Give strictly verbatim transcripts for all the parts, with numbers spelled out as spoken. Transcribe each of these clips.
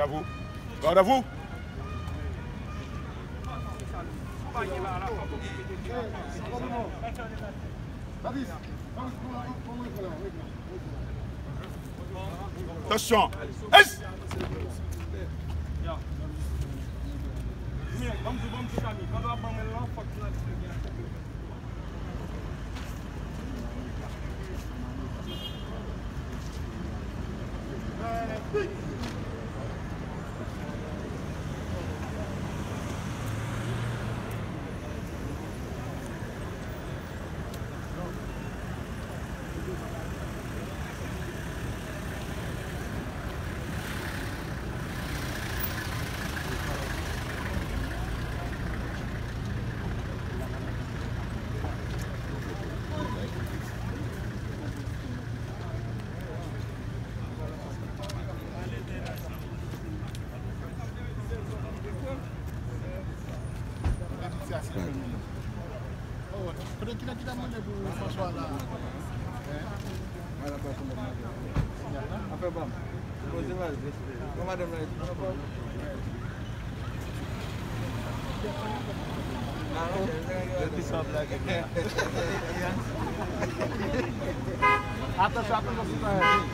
Garde à vous. Garde à vous. Attention. Ace. Atansyon, atansyon, sitwayen.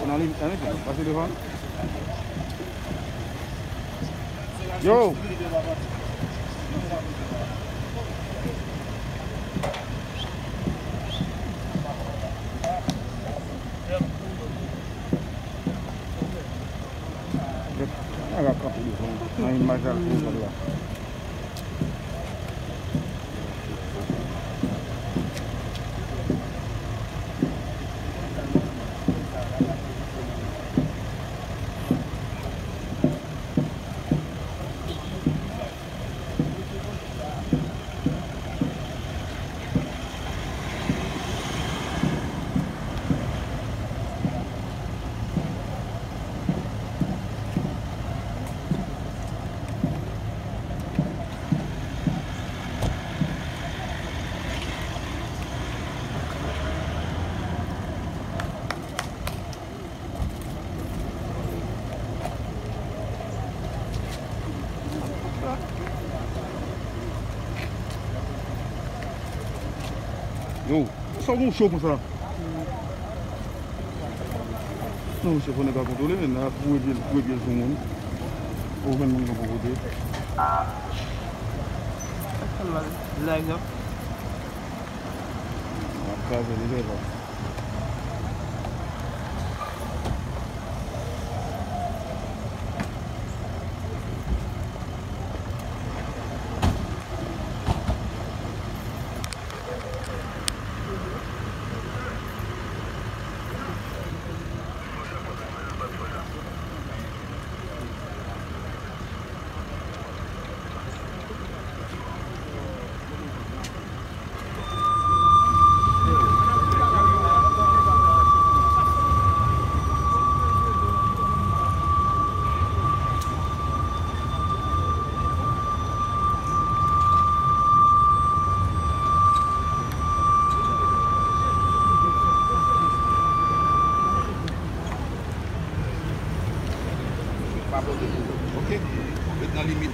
Nan li, nan li, pase devan. Yo! Nèg ap kanpe devan nan imaj la pou konn la. Yo, sa w gon cho konsa? Non, mesye, fò nèg la kontwole, men nèg la foure pye l, foure pye l sou moun. Ou jwenn moun nan pou vote. Live nan. Ap kraze li deja. Pa bloke moun, ok? Ret nan limit.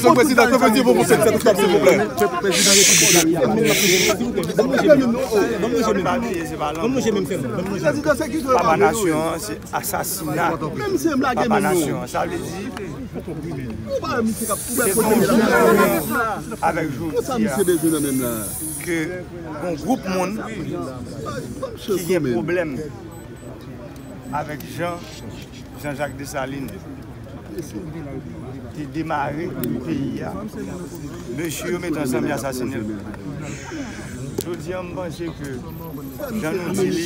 Mesye Prezidan, ke Bondye pou vous, silvouplè. Prezidan Repiblik la. Ban m lonje men m. Ban m lonje men m. Papa nasyon an, se asasina. Papa nasyon an, sa vle di, se pou nou jounen avèk jodi a ke yon gwoup moun ki gen pwoblèm avèk jan Jean-Jacques Dessalines te demare peyi a. Mesye yo met ansanm, y asasine l. Jodi a, m panse ke, jan nou di li,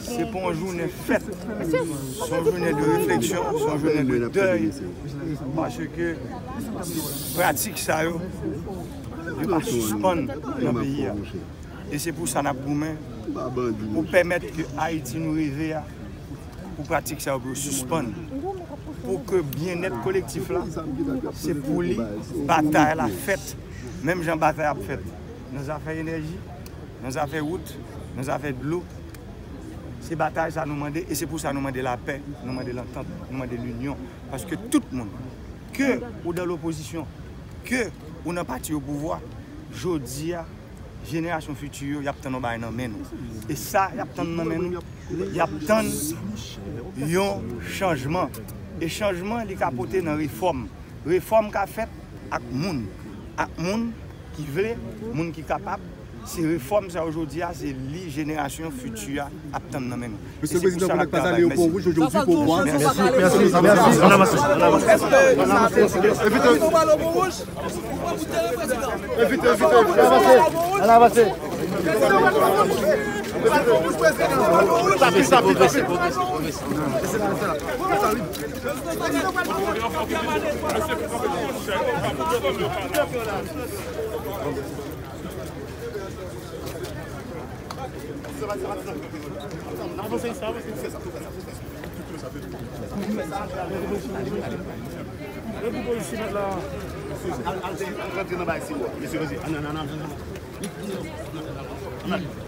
se pa yon jounen fèt, se yon jounen de refleksyon, se yon jounen de dèy, paske pratik sa yo, yo pa sispann nan peyi a. E se pou sa n ap goumen pou pèmèt ke Ayiti nou reve a, pou pratik sa yo pou yo sispann, pou ke byennèt kolektif la, se pou li batay la fèt, menm jan batay ap fèt nan zafè enèji, nan zafè wout, nan zafè dlo. Se batay sa nou mande, e se pou sa nou mande lapè, nou mande lantant, nou mande linyon. Paske tout moun, ke ou dan lopozisyon, ke ou nan pati o pouvwa, jodi a, jenerasyon fiti yo, y ap tann yon bagay nan men nou. E sa y ap tann nan men nou, y ap tann yon chanjman. E chanjman, li ka pote nan refòm. Refòm ka fèt ak moun. Ak moun ki vle, moun ki kapab. Se refòm sa yo jodi a, se li jenerasyon fiti a ap tann nan men nou. Mesye Prezidan, pou nèg pa ale yo pon wouj, yo di pon vwa. Mèsi, mèsi, mèsi. Ann avanse, ann avanse. Evite, evite, evite, ann avanse. Ann avanse. Tape, tape, tape.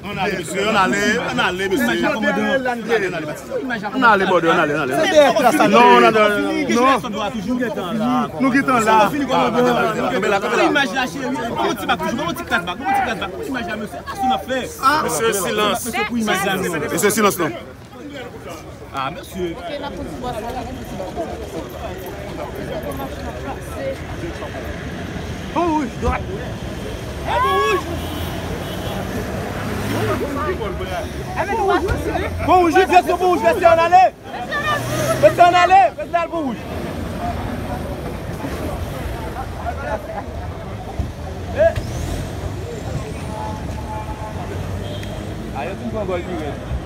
Ann ale, mesye, ann ale, ann ale, mesye. Ann ale, bòdè, ann ale, ann ale. Non, ann ale, non. Nou gentan la. Imaj la, cheri. Yon ti bak toujou, yon ti kras bak, yon ti kras bak. Imaj la, mesye. Mesye, silans. Mesye, silans, non. Ah, mesye. Pon wouj, dwat. Pon wouj. Pon wouj, wi, vye sou pon wouj, mesye, ann ale. Mesye, ann ale. Mesye, al pon wouj. Eh. A, yo fin pran gòl pi rèd.